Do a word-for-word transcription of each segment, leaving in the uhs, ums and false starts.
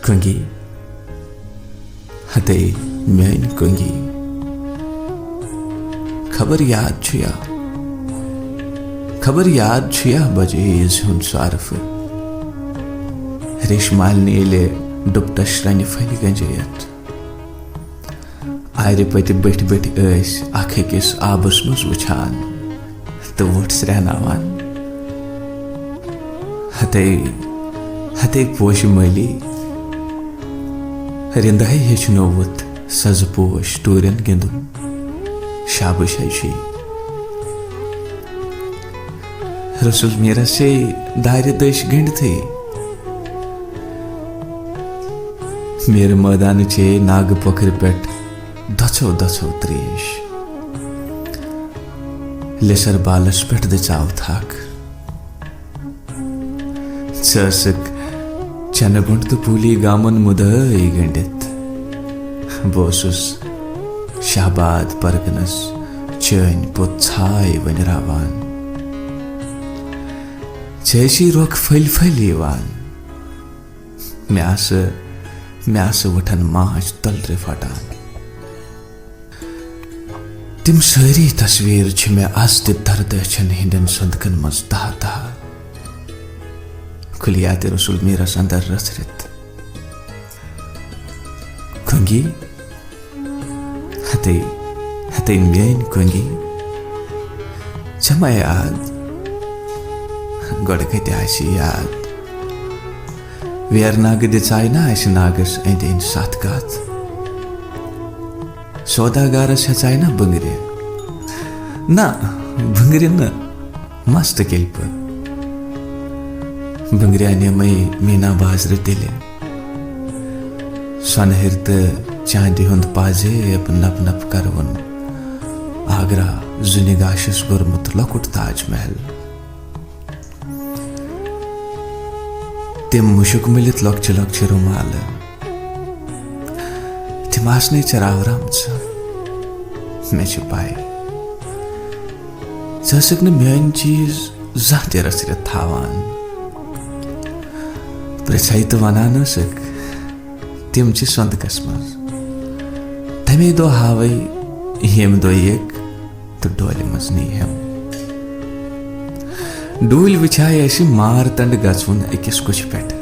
کنگی، ہتے میٲنۍ کنگی، خبر یاد چھُیا، خبر یاد چھُیا بجہِ عیٖز ہُنٛد سُہ عرفہٕ۔ ریشمالنہِ ییٚلہِ ڈُپٹس شرنہِ پھلہِ گنجٲیِتھ آرِ پتہِ بٔٹھۍ بٔٹھۍ ٲسۍ اکھ أکِس آبس منٛز وٕچھان تہٕ وُٹھ سرٛہناوان۔ ہتے، ہتے پوشہِ مٲلی، رِندہے ہیٚچھنووُتھ سزٕ پوش ٹوٗرٮ۪ن گِنٛدُن۔ شابٲشی چھُے۔ رسول میٖرس چھے دارِ دٔچھ گٔنٛڈتھٕے۔ میٖرٕ مٲدانہٕ چے ناگہٕ پۄکھرِ پٮ۪ٹھ دۄژھو دۄژھو تریش۔ لِسر بالس پٮ۪ٹھ دِژاو تھکھ۔ ژٕ ٲسٕکھ چنہٕ گُنٛڈ تہٕ پوٗلی گامن مُدٲے گٔنٛڈِتھ۔ بہٕ اوسُس شہباد پرگنس چٲنۍ پوٚت ژھاے ؤنراوان۔ ژےٚ ٲسی رۄخ پھٔلۍ پھٔلۍ یِوان۔ مےٚ آسہٕ، مےٚ آسہٕ وٕٹھن ماچھ تٔلرِ پھٹان۔ تِم سٲری تصویر چھِ مےٚ از تہِ دردٕ أچھن ہٕنٛدٮ۪ن سندکن منٛز تاہ تاہ۔ کُلیات رسول میٖرس اندر رژھرِتھ۔ کنگی، ہتے، ہتے میٲنۍ کنگی، ژےٚ ما یاد؟ گۄڈٕ کتہِ آسہِ یاد؟ ویرناگہٕ دِژاے نا اسہِ ناگس أنٛدۍ أنٛدۍ ستھ کتھ؟ سوداگارس ہیژاے نا بٕنٛگرِ؟ نہ، بٕنٛگرِ نہٕ، مستہٕ کِلپہٕ۔ بٕنٛگرِ انیمے مینا بازرٕ تیٚلہِ۔ سۄنہٕ ہیٚرِ تہٕ چاندِ ہُنٛد پازیب نپ نپ کرٕوُن۔ آگرا زُنہِ گاشس گوٚرمُت لۄکُٹ تاج محل۔ تِم مُشُک مٔلِتھ لۄکچہِ لۄکچہِ رُمالہٕ، تِم آسنے ژےٚ راورامژٕ، مےٚ چھِ پَے۔ ژٕ ٲسٕکھ نہٕ میٲنۍ چیٖز زانٛہہ تہِ رٔژھرِتھ تھاوان۔ پرٛژھے تہٕ وَنان ٲسٕکھ، تِم چھِ سۄنٛدکَس منٛز۔ تَمے دۄہ ہاوَے ییٚمہِ دۄہ یِکھ تہٕ ڈولہِ منٛز نِیہم۔ ڈوٗلۍ وٕچھایہِ اَسہِ مار تنٛڈ گژھوُن أکِس کُچھِ پٮ۪ٹھ۔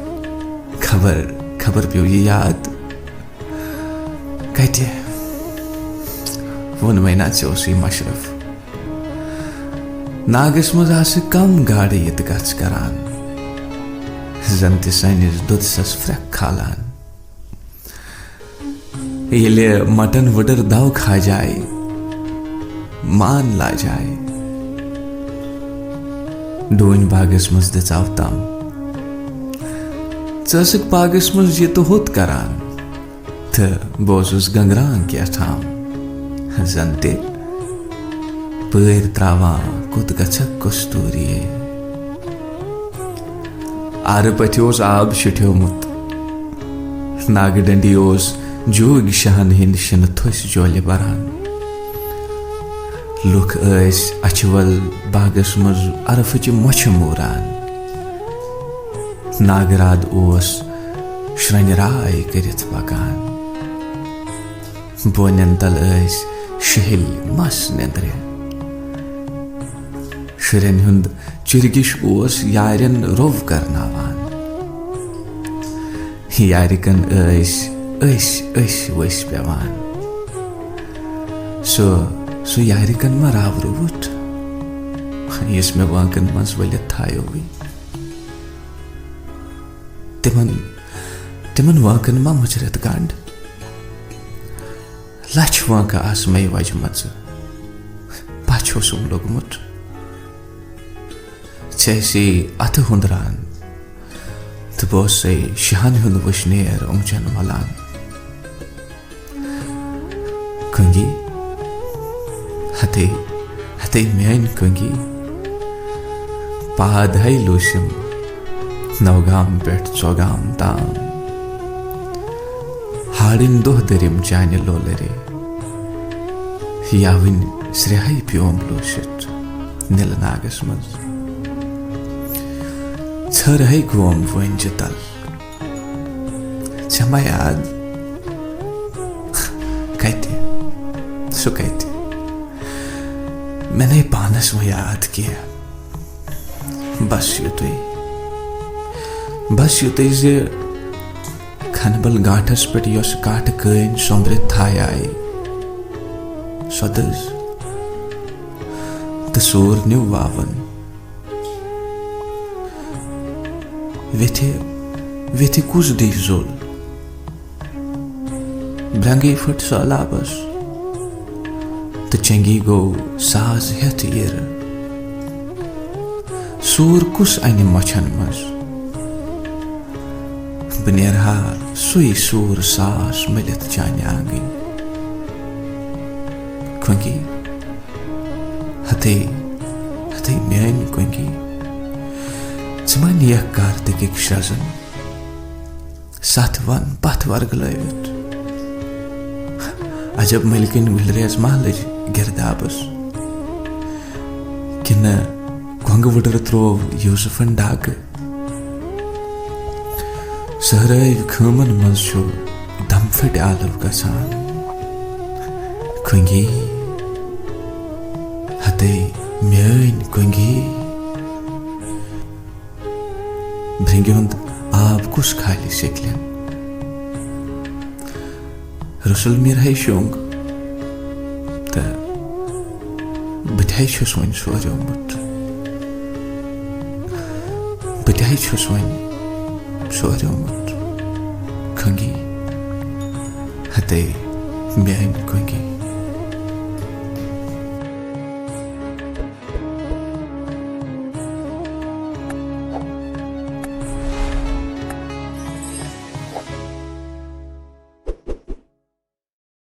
خبر، خبر پیوٚو یہِ یاد۔ کتہِ؟ ووٚنمَے نا ژےٚ اوسُے مشرف۔ ناگس منٛز آسہٕ کم گاڈٕ یِتہٕ گژھ کران، زن تہِ سٲنِس دُدسس پھرٛکھ کھالان۔ ییٚلہِ مٹن وٕڈٕر دو کھاجاے، مان لاجاے۔ ڈوٗنۍ باغس منٛز دِژاو تم۔ ژٕ ٲسٕکھ باغس منٛز یہِ تہٕ ہُتھ کران۔ تہٕ بہٕ اوسُس گنگران کیٛاہ تام، زن تہِ پٲرۍ تراوان کوٚت گژھکھ کستوٗریے۔ آرٕ پتھِ اوس آب شِٹھیومُت۔ ناگہٕ ڈنڈی اوس جوٗگۍ شاہن ہٕنٛدۍ شِنہٕ تھوٚسۍ جولہِ بران۔ لُکھ ٲسۍ اچھِ ول باغس منٛز عرفٕچہِ مۄچھِ موٗران۔ ناگراد اوس شرنہِ راے کٔرِتھ پکان۔ بونٮ۪ن تل ٲسۍ شِہِلۍ مس نیندرِ۔ شُرٮ۪ن ہُنٛد چِرگِش اوس یارٮ۪ن روو کرناوان۔ یارِ کن ٲسۍ أسۍ أسۍ ؤسۍ پٮ۪وان۔ سُہ، سُہ یارِ کن ما راورووُتھ، یُس مےٚ وانکن منٛز ؤلِتھ تھایووٕے؟ تِمن، تِمن وانکن ما مُژرتھ گنڈ؟ لچھ وانکہٕ آسہٕ مے وجمژٕ، پچھ اوسُم لوٚگمُت۔ ژےٚ ٲسی اتھٕ ہُنٛدران تہٕ بہٕ اوسے شہن ہُنٛد وُشنیر اوٚنٛگجن ملان۔ کنگی، ہتے، ہتے میٲنۍ کنگی، پاد ہے لوٗسِم نوگام پٮ۪ٹھ ژوگام تام۔ ہاڑٕنۍ دۄہ دٔرِم چانہِ لولرِ، یاوٕنۍ سرٛیہے پیوم لوٗسِتھ نیلہٕ ناگس منٛز۔ ژھٔر ہے گوم وٲنجہِ تل۔ ژےٚ ما یاد؟ کتہِ؟ سُہ کتہِ؟ مےٚ نے پانس وۄنۍ یاد کینٛہہ۔ بس یُتُے۔ بس یُتُے زِ کھنبل گانٹھس پٮ۪ٹھ یۄس کاٹھٕ کٲنۍ سۄمبرِتھ تھایہِ آیہِ، سۄ دٔز تہٕ سوٗر نیوٗ واوُن۔ ویتھِ، ویتھِ کُس دی زوٚل؟ برنگی پھٔٹ سہلابس تہٕ چنگی گوٚو ساز ہٮ۪تھ یِرٕ۔ سوٗر کُس انہِ مۄچھن منٛز؟ بہٕ نیرٕ ہا سُے سوٗر ساس مٔلِتھ چانہِ آنگٕنۍ۔ کھۄنگی، ہتے، ہتے میٲنۍ کۄنگی، ژٕ ما نِیَکھ کارتکٕکۍ شرزن؟ ستھ ون پتھ ورگلٲوِتھ۔ عجب مٔلکٕنۍ گُلریز ما لٔج گردابس؟ کِنہٕ کۄنگہٕ وُڈٕر تروو یوسفن ڈاکہٕ؟ سہرٲوۍ خٲمن منٛز چھُ دم پھٔٹۍ آلو گژھان۔ کۄنگی، ہتے میٲنۍ کۄنگی، برنگہِ ہُند آب کُس کھالہِ سیکلٮ۪ن؟ رسول میر ہے شۄنگ تہٕ بہٕ تہِ ہے چھُس وۄنۍ سوریومُت۔ بہٕ تہِ ہے چھُس وۄنۍ سوریومُت۔ کھنگی، ہتے میانہِ کھنگی۔